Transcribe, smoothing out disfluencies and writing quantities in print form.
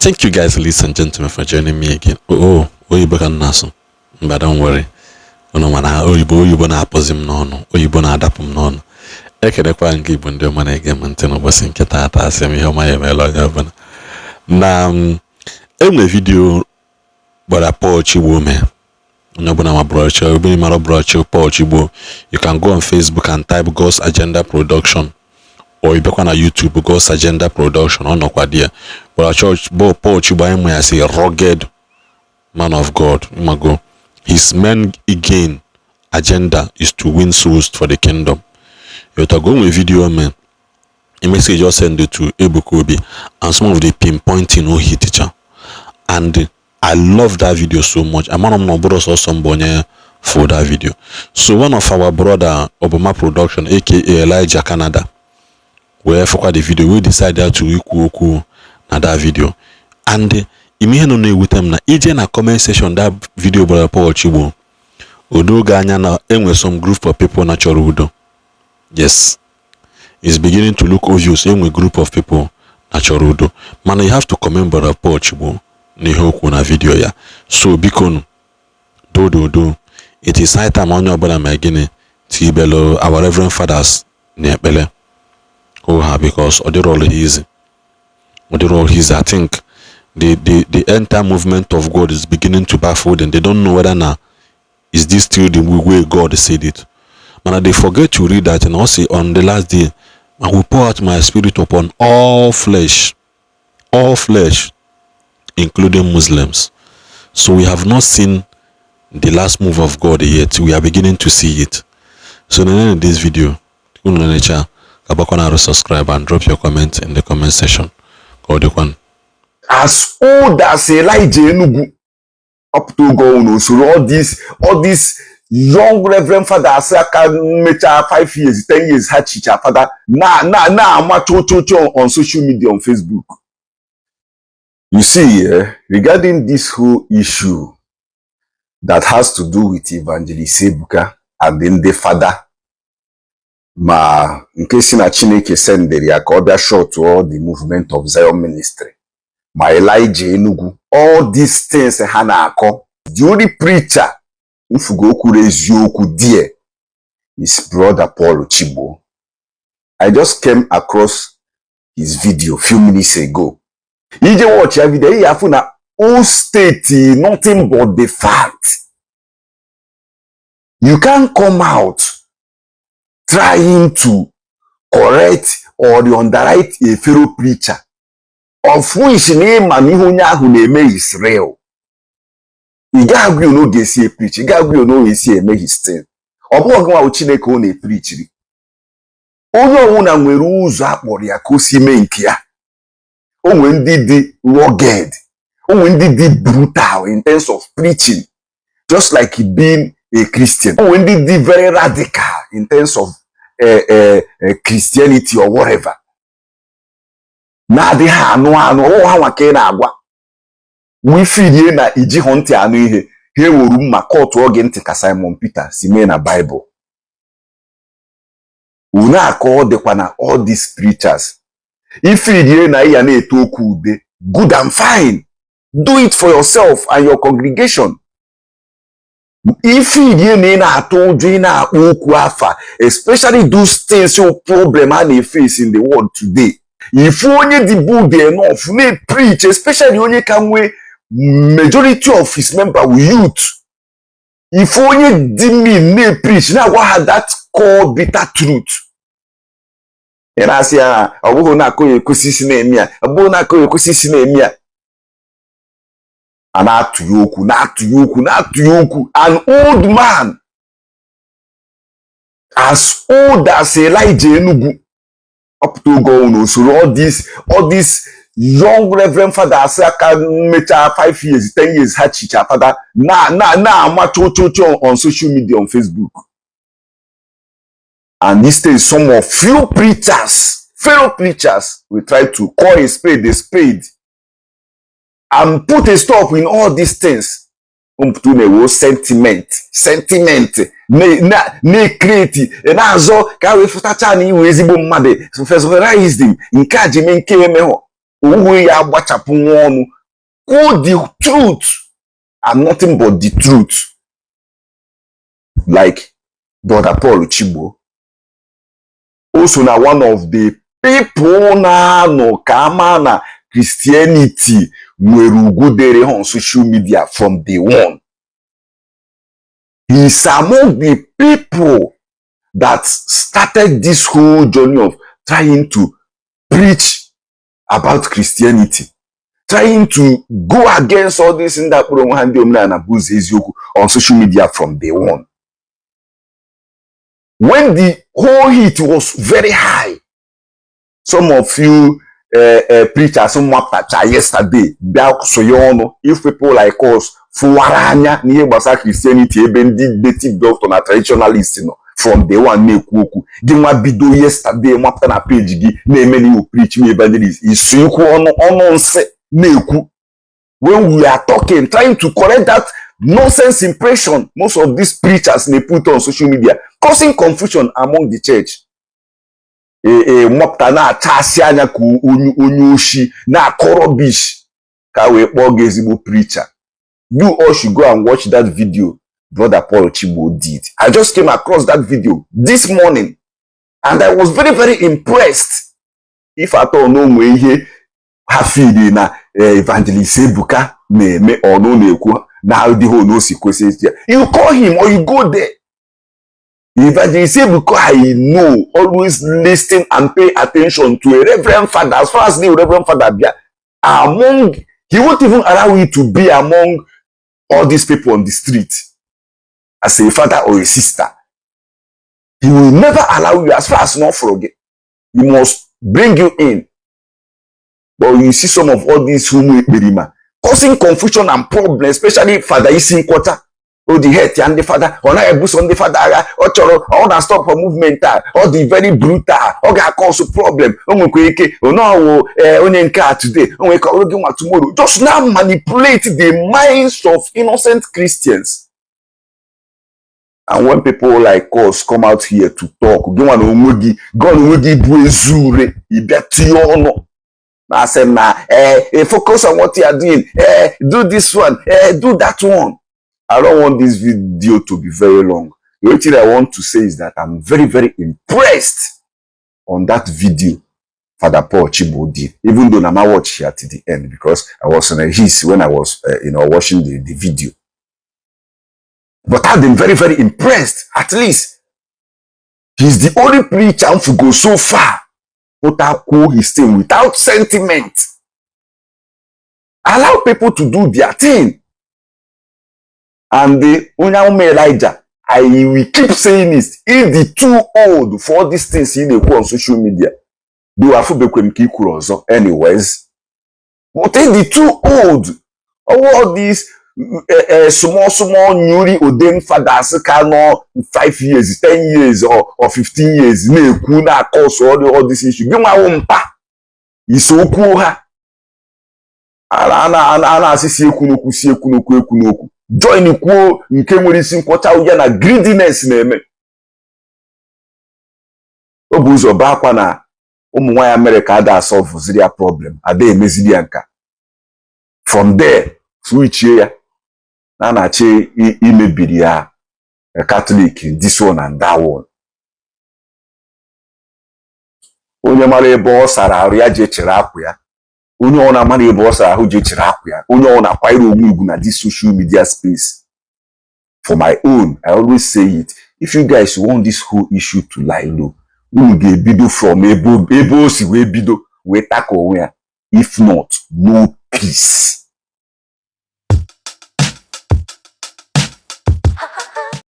Thank you guys, ladies and gentlemen, for joining me again. Oh, oyibo ka m na-asụ. Mba, don't worry. Unu mana oyibo na-apụzi m n'ọnụ, oyibo na-adapụ m n'ọnụ. Ekelekwa m gị, Igbo ndị ọma na-ege m ntị n'ụbọchị nke taata. Asị m ihe ọma ya emeela onye ọbụla. Na enwe video gbara Paul Chigbo mee. Onye ọbụla ma brọchi, obere mara brọchi Paul Chigbo. You can go on Facebook and type God's Agenda Production, or ị bịakwa na YouTube, God's Agenda Production, ọ nọkwa dị ya. But church bụ Paul Chigbo, anyị ma ya sị rugged man of God. Mago his main gain agenda is to win souls for the kingdom. Yotago nwe video mee a message just send it to Ebuka Obi and some of the pinpointing o hit teacher, and I love that video so much. Amara m na ọ bụrụ sọsọ mbụ onye for that video. So one of our brother, Obama Production, aka Elijah Canada, wee fụkwa the video, we decided to ikwu okwu na that video. And ime ihe nọ na-ewute m na ije na comment section that video gbara Paul Chigbo, odo anya na enwe some group of people na chọrọ udo. Yes, it's beginning to look obvious, enwe group of people na chọrọ udo, mana you have to commend brother Paul Chigbo n'ihe okwu na video ya. So biko nu, dododo, it is high time onye ọbụla ma gịnị tibelu our reverend fathers na ekpele ha, because ọ dịrọ all easy, ọ dịrọ all easy. I think the entire movement of God is beginning to baffle them. They don't know whether na is this still the way God said it. Mana they forget to read that and also, on the last day I will pour out my spirit upon all flesh, all flesh, including Muslims. So we have not seen the last move of God yet. We are beginning to see it. So in the end of this video, unu na-echa kabakwana arụ, subscribe and drop your comment in the comment section. Ka ọ dịkwanụ. As old as Elijah Enugu ọpụta oge ọnwụ na usoro, all these young reverend fathers aka mechaa 5 years, 10 years, ha chicha fada na na-ama chochocho on social media, on Facebook. You see, regarding this whole issue that has to do with Evangelist Ebuka and ndị fada, ma nke si na Chineke sendere ya ka ọ bịa shutụọ the movement of Zion Ministry, ma Elijah Enugu, all these things ha na-akọ, the only preacher mfugo kwuru eziokwu there is brother Paul Chigbo. I just came across his video few minutes ago. Ije watch ya video, ihe afụ na o state nothing but the fact. You can't come out trying to correct or underwrite a fellow preacher of which na ịma na ihe onye ahụ na-eme is real. Ị gaghị agwa ya na ọ ga-esi epreach, ị gaghị agwa ya na ọ ga-esi eme his thing. Ọ bụghị gị nwa Chineke ọ na-epreachiri. Onye ọbụla nwere ụzọ a kpọrọ ya ka o si mee nke ya. O nwere ndị dị rugged, o nwere ndị dị brutal in terms of preaching, just like being a Christian. O nwere ndị dị very radical in terms of Christianity or whatever, na-adịghị anụ anụ ọwụ ha nwa ka ị na-agwa wifirie na iji hụ ntị anụ ihe ha eworu mma kọtụọ gị ntị ka Simon Peter si mee na Bible. Unu aka ọ dịkwa na all these preachers, ifirie na ya na-eto okwu ude, good and fine, do it for yourself and your congregation. Ifirie na ị na-atụ ụjọ ị na-akpọ okwu afa, especially those things, your problem a na-face in the world today, ifu onye dị bold enough na-preach, especially onye ka nwee majority of his member were youth, ifu onye dị mean na-preach, na-agwa ha that core bitter truth, ị na-asị ya ọ bụghị na akụ ya ekwesị isi na-eme ya, ọ bụghị na akụ ya ekwesị isi na-eme ya. A na-atụ ya okwu, na-atụ ya okwu, na-atụ ya okwu. An old man as old as Elijah Enugu ọpụta oge ọnwụ na usoro, all these young reverend fathers aka mechaa 5 years, 10 years, ha chicha fada na na-ama chochocho on social media, on Facebook. And these days, some of few preachers, fellow preachers, will try to call a spade and put a stop in all these things. Mpụta na-ewo sentiment, sentiment na-ecreate, na-azọ ka a wee fụtacha na iwe ezigbo mmadụ. Fesferism nke a ji mee nke emehọ owuwe ya agbachapụ nwa ọnụ. Kwuo the truth and nothing but the truth, like Brother Paul Chigbo. O so na one of the people na-anọ ka ama na Christianity nwere ugwu dịrị ha on social media from day one. He is among the people that started this whole journey of trying to preach about Christianity, trying to go against all these ndị akpọrọ onwe ha ndị omenala bụ ụzọ eziokwu on social media from day one. When the whole heat was very high, some of you preachers mapụtacha yesterday bịa sonye ọnụ. If people like us fụwara anya n'ihe gbasara Christianity, ebe ndị native doctor na traditionalist nọ from day one na-ekwu okwu, gị nwa bido yesterday mapụta na page gị na-eme na iwu preach me evangelist, isu ikwu ọnụ ọnụ nsị na-ekwu when we are talking, trying to correct that nonsense impression most of these preachers na put on social media, causing confusion among the church. Ee, mapụta na-achasị anya ka onye onye oshi na-akọ rubbish ka wee kpọọ gị ezigbo preacher. You all should go and watch that video Brother Paul Chigbo did. I just came across that video this morning and I was very, very impressed. If at all na onwe ihe ha feel na Evangelist Ebuka na-eme ọnụ na-ekwu na adịghị na o si kwesị ya, you call him or you go there. Evangelist Ebuka, I know, always listen and pay attention to a reverend father. As far as the reverend father bịa among, he won't even allow you to be among all these people on the street as a father or a sister. He will never allow you. As far as not for gị, he must bring you in. But you see some of all these ụmụ ekperima causing confusion and problem, especially Father isi nkwọcha o dị hate ya ndị fada, ọ naghị ebuso ndị fada agha, ọ chọrọ ọ na stop for movement a, ọ dị very brutal, ọ ga-akọsụ problem, o nwekwa ike onọwụ onye nke a today, o nwere ike ọrụ gị nwa tomorrow. Just now manipulate the minds of innocent Christians. And when people like us come out here to talk, gị nwa na onwe gị, gị na onwe gị bụ ezi ure, ị bịa tinye ọnụ na-asị m na focus on what you are doing, do this one, do that one. I don't want this video to be very long. The only thing I want to say is that I'm very, very impressed on that video Father Paul Chigbo did, even though na watch here to the end because I was on a his when I was watching the video. But I've been very, very impressed. At least he's the only preacher who go so far without his thing without sentiment. Allow people to do their thing. And the onye amụma Elijah, I will keep saying it, if the too old for all these things ị na-ekwu on social media, though afụbekwe m ka i kwuru ọzọ anyways, but if the too old, all these small small newly ordained fathers ka nọ 5 years, 10 years or 15 years na-ekwu na-akọsụ all this issue, gị nwawo mpa ise okwu ha a na-asị si ekwu n'okwu, si ekwu n'okwu, ekwu n'okwu, join kwuo nke nwere isi nkwọcha ya na greediness na-eme. O bụ ụzọ baa akwa na ụmụ nwaanyị Amerịka ada asolvụziri ya problem, ada emeziri ya nka. From there switchie ya na na-achọ imebiri ya Catholic, this one and that one. Onye mara ebe ọ sara arụ ya ji chere akwa ya, onye ọ na-amara ebe ọ sara ahụ ji chere akwa ya, onye ọ na-akwanyere onwe ugwu na this social media space. For my own, I always say it, if you guys want this whole issue to lie low, unu ga-ebido from ebe ebe o si wee bido wee taka onwe ya. If not, no peace.